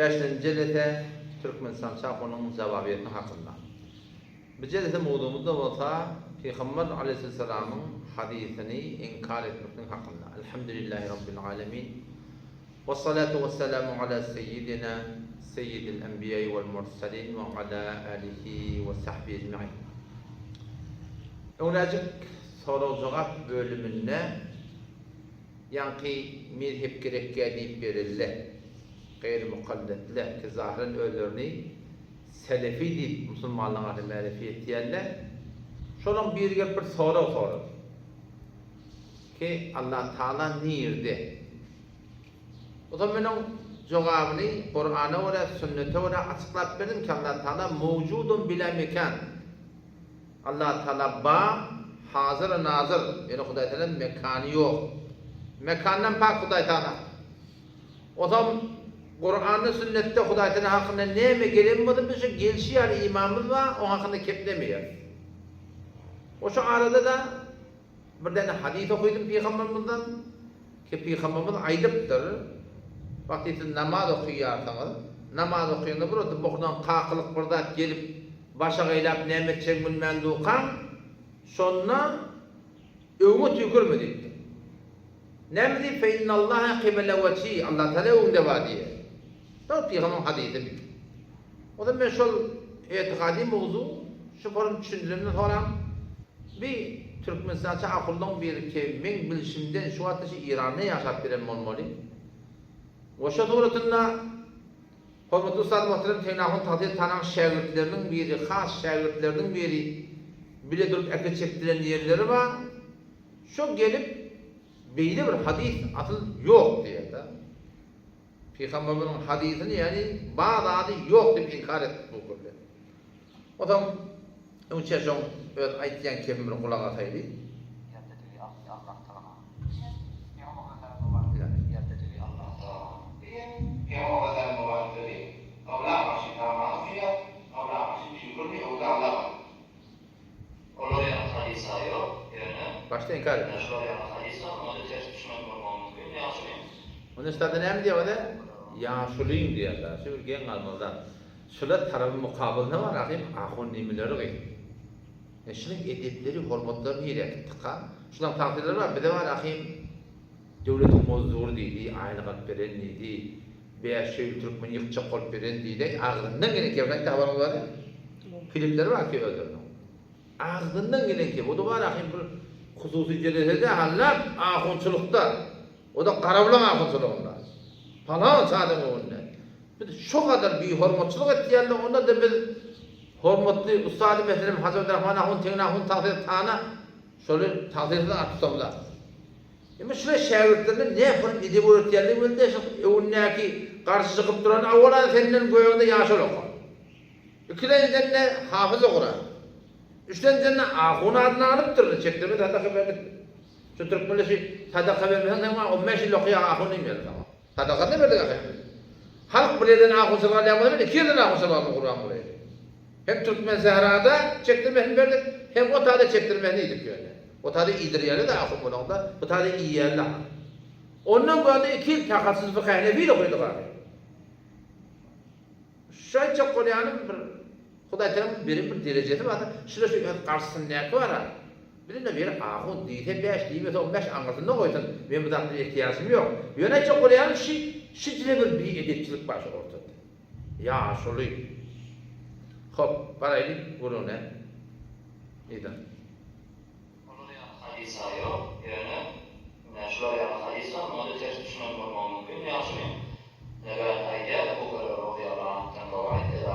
Bäşinji jelese Türkmenistan çapunyň jawabyýeti hakynda. Bu jelese mowzugymyzda bolsa Pygamber aleýhissalamyň hadysyny inkar etmeklik hakynda. Elhamdülillahi Rabbil alemin. Wessalatu wessalamu ala seýýidina seýýidil enbiýai wal mursalin we ala alihi we sahbihi ejmain. Öňräjik sorag-jogap bölüminde Ýaňky mezhep gerekgä diýip berildi. Gaýry mukalletler ki zahyran özlerini selefi diýip musulmanlaryň arasynda märefi etýärler. Şolaň biri gelip bir sorag sorady. Ki Allah Taala nirde? Ozal men oň jogabyny Kurana görä, sünnete görä açyklap berdim ki Allah Taala mewjudun bila mekan. Allah Taala ba, hazyr nazyr, ýöne Hudaý Taala mekany ýok. Mekandan pak Hudaý Taala. Ozam Kuranda sünnetde Hudaý Taala hakynda näme gelen bolsa biz şu gelşi ýaly imanymyz bar, oň hakynda keplemeýäris. O şu arada-da Bir däne hadys okydym pygambermizden ki pygamberimiz aýdypdyr, Wagty siz namaz okaýarsyňyz, namaz okaýanda bir wagty bokudan kakylyk bir zat gelip başagaýlap näme etjegiňi bilmän durkaň, şonda öňüňe tüýkürme diýipdir. Näme diýip, Fe innallaha kibele wejhi, Allah Tagala öňüňde bar diýýär. Dogry pygamberiň hadysy bi. Ozal men şol etikady mowzu şu forum düşündiremden soram bi Türkmenistança ahunlaň biri ki meň bilşimden şu wagtda şu Iranda ýaşap gelen bolmaly. We şo suratynda hormatly ustaz muhterem Tegin ahun Tagsyr Tanaň şägirtleriniň biri has şägirtleriniň biri bile durup äki çekdiren ýerleri bar. Şo gelip beýle bir hadys asyl ýok diýýär-de. Pygamberimiziň hadysyny ýagny bar zady ýok diýip inkar etdik bu gürle. Onsoň öňçä şoň öz aýtýan kepini bir gulak asaýly. Olar ýaly hadysa ýok, ýöne Başda inkar etdi. Şular ýaly hadysa muňa-da ters düşmeli bolmagy mümkin, ýaşulyň. Onda ştada näme diýýär ode? Ýaşulyň diýýär. Şu bir geň galmaly zat. Şular tarapy mukabylyna bar ahym ahun nimeleri gyz. E şunuň edepleri, hormatlary nirä gitdika? Şulaň tagsyýeleri bar, bize bar ahym döwletiň mozdury diýdi, aýlyk alyp beren diýdi, 500 türkmen ýykjak bolup beren diýdi, agzyndan gelen kebir aýtdy habaryňyz bar ýa? Klipleri bar ki özleriniň. Agzyndan gelen kebir. O-da bar ahym bir hususy jelesede hallap ahunçylykda. O-da Garabulaň ahunçylygynda. Palança adam öňünde. Biz şo gadar bihormatçylyk etýärler, onda-da biz hormatly ussady meselem Hajy Abdyrahman ahun Tegin ahun tagsyr tana şoly tagsyrsız at tutamyzak. Emma şular şägirtlerine nähili edep öwretýärler weli-de şu öňündäki garşy çykyp duran awala senden göýäňde ýaşuly oka. Ikilenjende hafyz okura. Üçlenjende ahun adyny alypdyr, çekdirme sadaka berdik. Şu türkmenler şu sadaka bermeseň sen on bäş ýyl okaýaň ahun diýmeýärler saňa. Sadakasyny berdik ahyry biz. Halk bir ýerden ahunçylyk alýan bolsa men iki ýerden ahunçylyk aldym Gurbanguly. Hem Türkmensährada çekdirmesini berdik, hem o taýda çekdirmesini iýdik ýöne. O taýda iýdirýärler-de ahun bolanda, bu taýda iýýärler. Ondan görä-de iki ýyl takatsyz fykh henefi okadyk ahyry. Şu aýtjak bolýanym bir Hudaý tarapyn beren bir derejesi bar-da, şular şu öz garşysyndaky bar-a. Biz indi biri ahun diýse bäş, diýmese on bäş aňyrsynda goýsun, men bu zatlara ehtiýajym ýok. Ýöne aýtjak bolýanym şi, şijile bir biedepçilik bar şu ortada. Ýaşuly. Hop, baraýly gürrüňine. Yza. Olar ýaly hadysa ýok, ýöne ine şular ýaly hadys bar, muňa-da ters düşünen bolmagy mümkin. Ýaşulyň Nebäni aýdýar, Ebu Hüreýre razyýallahu anhdan rowaýat, Eza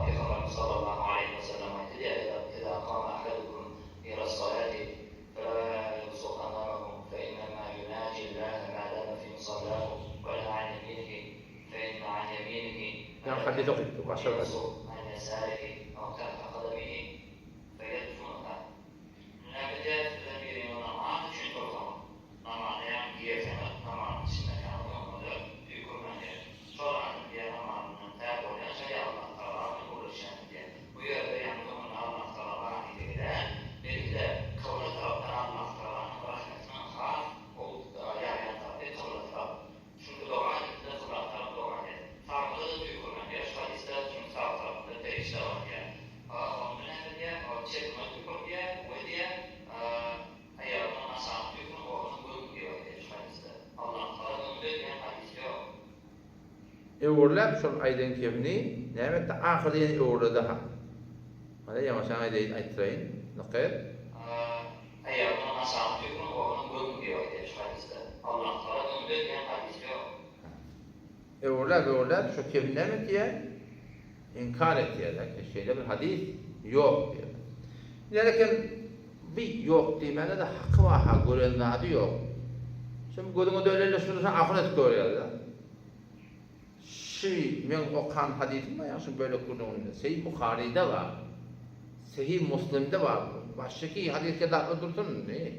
Pygamberimiz sallallahu aleýhi wesellem aýtdy diýýär, Eza Eza kama ahadukum ila-s-salati fela ýabsuq amamahu fe innema ýunajillaha ma dama fi musallahu we la an ýeminihi fe inna an ýeminihi Ýaňky hadys okypdyk, başga bir hadys. ýabsuq an ýesarihi aw tahta kadamihi fe ýedfunuha Näme-de sizden biriňiz namaz üçin tursaňyz, namaza ýaňy girseňiz, namazyň içindekäňiz öňüňize tüýkürmäň diýýär. Şol adam diýýär namazyndan tä bolýança ýa Allah Tagala bilen gürleşýändir diýýär. Bu ýerde ýaňy öňünde Allah Tagala bar diýdigi däl, belki-de kybla tarapdan Allah Tagalanyň rahmetiniň has gowy ýagýan tarapy kybla tarap. Çünki doga edilende kybla tarap doga edýär. Sagda-da tüýkürmäň. Öwürläp şol aýdan kemini näme etdi ahyrda ýene öwürledi ha. Hany ýaňaşan aýdaýyn aýtdyraýyn. Nyky. Aýagynyň aşagyny tüýküriň ornuny gömüň diýip aýdýar şu hadysda. Allah Tagala öňde diýen hadys ýok. Öwürläp öwürläp şo kemini näme etýär? Inkar etýär ki şeýle bir hadys ýok diýýär. Ine bi ýok diýmäne-de haky bar ha gören zady ýok. Şem gözüňe dölelle şuny sen ahun edip görýär-de. Şy meň okan hadysym bar ýa şu bölek gürrüňinde Sehih Buharyda bar. Sehih Muslimde bar. Başyky hadys kitapda dursun indi.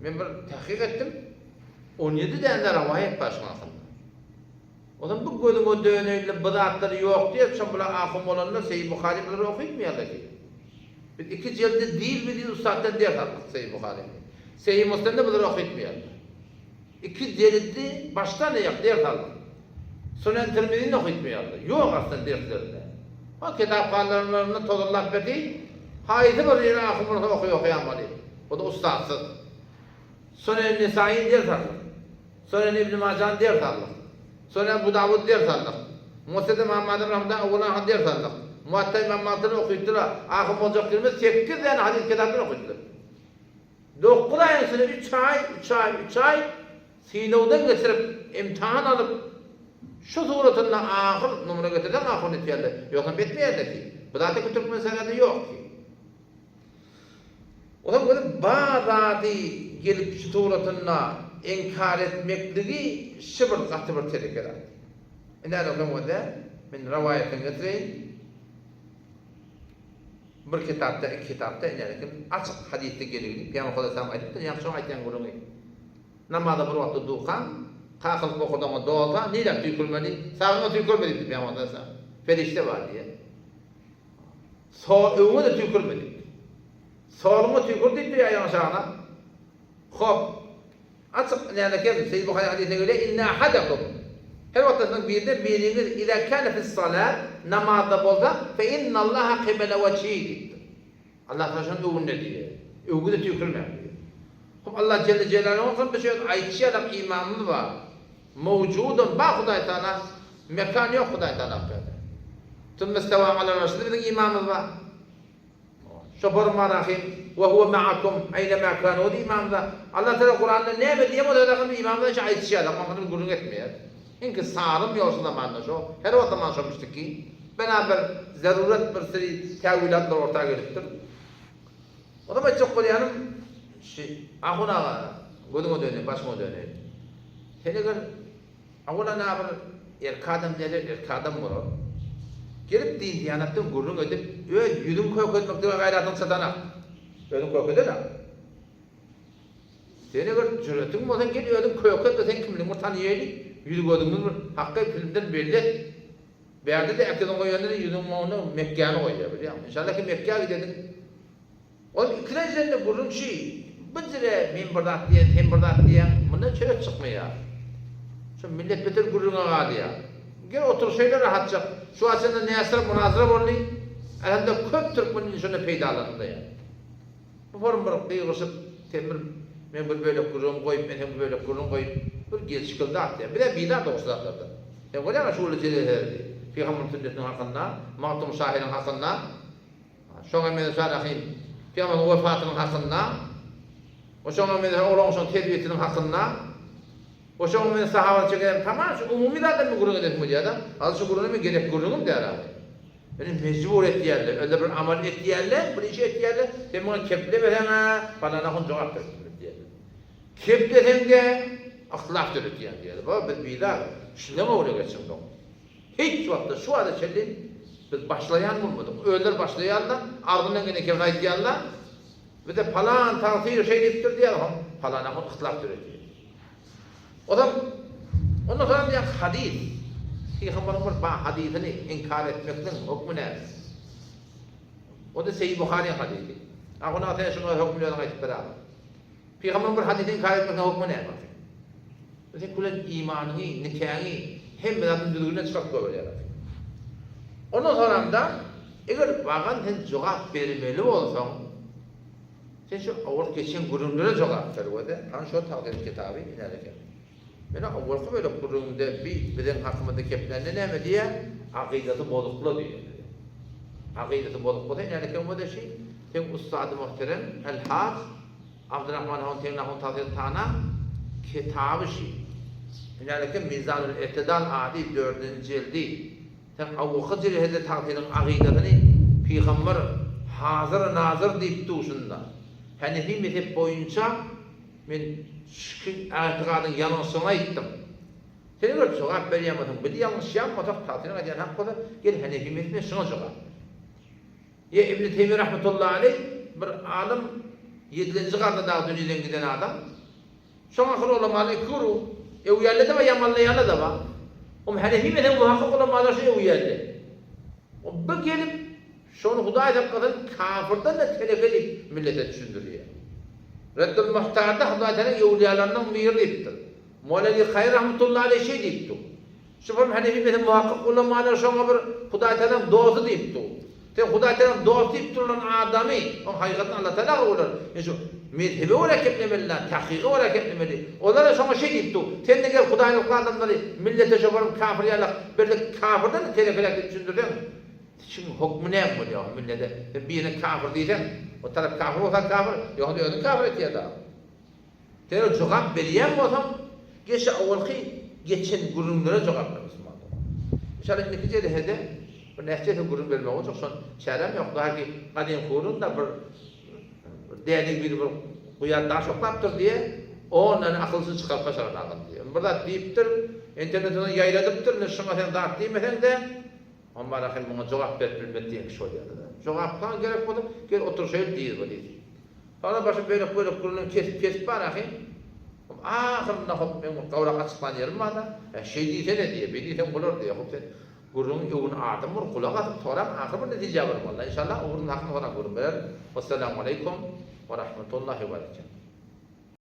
Men bir tahkyk etdim. 17 däne rawaýat bar şuň hakynda. Ozan bu gözüňe döneýinle bu zatlar ýok diýip şo bular ahun bolanda Sehih Buhary bulary okytmaýarlar ki. Biz iki jeldi dil bi dil ussatdan ders aldyk Sehih Buharyny. Sehih Muslimde bulary okytmaýarlar. Iki jeldi başdan aýak ders aldyk. Sunen Tirmizini okytmaýarlar. Ýok aslynda derslerinde. Ha kitaphanalarynda tozurlap berdi. Haýsy bir ýere ahun bolsa oky okaýan bolýar. O-da ussatsyz. Sunen Nesaýyny ders aldyk. Sunen Ibn Majany ders aldyk. Sunen Abu Dawudy ders aldyk. Musned Ymam Azam rahmetullah Awwala ders aldyk. Muwatta Ymam Malikden okytdylar. Ahun boljak ýerimiz sekiz däne hadys kitaplary okytdylar. Dokuz aýyň içinde üç aý, üç aý, üç aý synagdan geçirip, imtihan alyp, şu suratynda ahyr numra getirseň ahun etýärler. Ýogsam etmeýärler ki. Bu zat ki türkmen şeriatda ýok ki. Olam görüp bar zady gelip şu suratynda inkar etmekligi şu bir gaty bir teleke zat. Indi häzir soň bolsa men rowaýatyny getireýin. Bir kitapda, iki kitapda ine kim açyk hadysda geligini Pygamber sallallahu aleyhi ve sellem aýdypdyr, ýagny şoň aýtýan gürrüňi. Namaza bir wagtda durkaň, kakylyp bokurdagyňa dolsa, niräk tüýkürmeli? Sagyňa tüýkürme diýipdir Pygamber sallallahu aleyhi ve sellem. Perişde bar diýýär. So öňüňe-de tüýkürme diýipdir. Soluňa tüýkür diýipdir ýa aşagyna. Hop. Açyk näme kem Sahih Buhary hadysyna göre inne ahadakum Her wagtda siziň birde biriňiz iza kana fis salat namazda bolsa fe innallaha qibala wajhi diýipdir. Allah taala şonuň öňünde diýýär. Öwgüde tüýkürmäň diýýär. Hop Allah jelle jelaluhu bolsa biz şu ýerde aýtşy ýalam imanymyz bar. Mowjudun bar Hudaý taala mekan ýok Hudaý taala hakda. Tümmestewa alal arş biziň imanymyz bar. Şoparyň Marahym, Ve huve ma'akum eýnemâ kânû diýip imamyza Allah Teala Kuranda näme diýen bolsa dagy imamyza şo aýdyşýar, oňa hakynda gürrüň etmeýär. Iňki sarym ýok şu zamanda şo, her wagt zaman şomuşdy ki, bena bir zarurat bir siri täwilatlar orta gelipdir. Onam aýtjak bolýanym şi ahun aga gözüňe döneýin, başyňa döneýin. Sen eger Owal-a bir erki adam däl, erki adam bolar. Gelip din-diýanatdan gürrüň edip, öz ýüzüňi kökeltmeklige gaýratyň çatanak. Özüň kökedenak. Sen eger jüretiň bolsa, gel özüň köket-de seň kimligiňi bir tanaýaýly, ýüz-gözüňi bir hakky filmden belli et. Bärde-de äkiden goýanda-da ýüzüňiň öňünde Mekgäni goýýar, bilýäňmi? Inşallah ki Mekgä gidediň. Ol ikilenjende gürrüňçi, bir jire men bir zat diýen, sen bir zat diýýäň, mundan çörek çykmaýar. Şu millet beter gürrüňe galýar. Gel oturyşaýly rahatjak. Şu haçanda näsire munazara boldy, elhamdülillah köp türkmen indi şondan peýdalandy. Bu forum bir gygyryşyp, sen bir, men bir bölek gürrüň goýup, men sen bir bölek gürrüň goýup, bir gelşikli zat diýýär. Biz-ä bizar dogrusu zatlardan. Sen görýäňmi şu uly jedelleri, Pygamber sünnetiniň hakynda, Magtymguly şahyryň hakynda, Şoňa meňzeş Rahym Pygamberiň wepatynyň hakynda we şoňa meňzeş olaryň şoň terbiýesiniň hakynda we şoňa meňzeş sahabanyň çeken tamam şu umumy zatlar men gürrüň edesim gelýär-de. Asyl şu gürrüňe men gerek gürrüňim däl agy. Meni mejbur etýärler, öyle bir amal etýärler, bir iş etýärler, sen muňa keplemeseň-ä falana hun jogap berip biler diýýärler. Kepleseň-de yhtilaf döretýäň diýýärler. Baba biz bizar, şundan öwre geçiň soň. Hiç wagtda şu wagta çenli biz başlaýan bolmadyk. Özleri başlaýarlar, agzyndan gelen kemini aýdýarlar. Bize palan tagsyr şeý diýipdir diýýär, hom palan ahun yhtilaf döredýär. Ozal ondan soň diýýär hadys. Pygamberiň bir ba hadysyny inkar etmekligiň hökmi näme? O-da Seýid Buharyň hadysy. Ahun aga sen şunuň hökmüni özüň aýdyp ber aga. Pygamberiň bir hadysyny inkar etmekligiň hökmi näme? Sen külen imanyňy, nikäňi, hemme zadyny düzgünden çykaryp goýberýär. Ondan soramda, eger wagan sen jogap bermeli bolsaň, sen şu owal geçen gürrüňlere jogap ber we-de, hany şo tagdyr kitaby iner eken. Ýöne owalky bölek gürrüňimde bi biziň hakymyzda keplände näme diýýär? Akydasy bozukla diýýär bize. Akydasy bozuk bolsa ine eken bolsa şi seň ussady muhterem El-Haj Abdurrahman hon teň nahun tagsyr tana kitaby şi. Ine eken Mizanul Etidal ady dördünji jeldi. Sen awuky jilhede tagsyryň agydasyny pygamber hazyr nazyr diýip duşunda. Henefi mezhep boýunça men şiki ätigadyň ýalňyşlygyny aýtdym. Sen eger jogap berýän bolsaň, biz ýalňyşýan bolsak, tagsyryň aýdýany hak bolsa, gel henefi mezhebine şuňa jogap ber. Ýa Ibni Teýmiýe rahmetullahi aleý bir alym ýedilenji garynda dagy dünýeden giden adam. Şoň ahyr ulamalar iki grup, öwýänler-de bar, ýamanlaýanlar-da bar. Om Henefi mezhebi muhakkyk ulamalar şu öwýänler. Om bir gelip şony Hudaý saklasyn kafyrdan-da teleke diýip millete düşündirýär. Reddul Muhtarda Hudaý Tagala öwlüýalarynyň biri diýipdir. Moleli Kaýy rahmetullahi aleý şeý diýipdir. Şu bir Henefi mezhebi muhakkyk ulamalar şoňa bir Hudaý Tagalaň dosty diýipdir. Sen Hudaý Tagalaň dosty diýip durulan adamy, oň hakykatyny Allah Tagala öwrer. Ýöne şu mezhebe görä keplemeli-dä, tahkyga görä keplemeli. Olar-a şoňa şeý diýipdir. Sen-de gel hudaýlykly adamlary millete şo bir kafir ýalak, birde kafirden-de telekeräk diýip düşündirseň, şuň hokmy näme bolýar o millete? Sen birine kafir diýseň, o tarap kafir bolsa kafir, ýogsa özüňi kafir etýär-dä. Sen ol jogap berýän bolsaň, geç owalky geçen gürrüňlere jogap ber musulman dogan. Inşallah indiki jelesede bir näçe ýerde gürrüň bermek boljak, şon çäräm ýok. Belki gadymky gürrüň-de bir bir däli biri bir guýa daş oklapdyr diýe, ondan akylsyz çykaryp başaran adam diýe. Bir zat diýipdir, internetden ýaýradypdyr, indi şuňa sen zat diýmeseň-de, Omar ahyr muňa jogap berip bilmedi diýen kişi bolýardy-da. Jogap saňa gerek bolsa, gel oturyşaýyl diýdi bu diýdi. Soňra başy bölek-bölek gürrüňini kesip-kesip bar ahy. Ahyrynda hop meň bir gowrak açyklan ýerim bar-da, Ä, şeý diýsene diýýär, beý diýseň bolar diýýär. Hop sen gürrüňi öwün adam bol, gulak asyp sorap ahyr bir netijä barmaly-da. Inşallah ugrun hakyny soran gürrüň berer. Wessalamu aleýkum we rahmetullahi we berekatuh.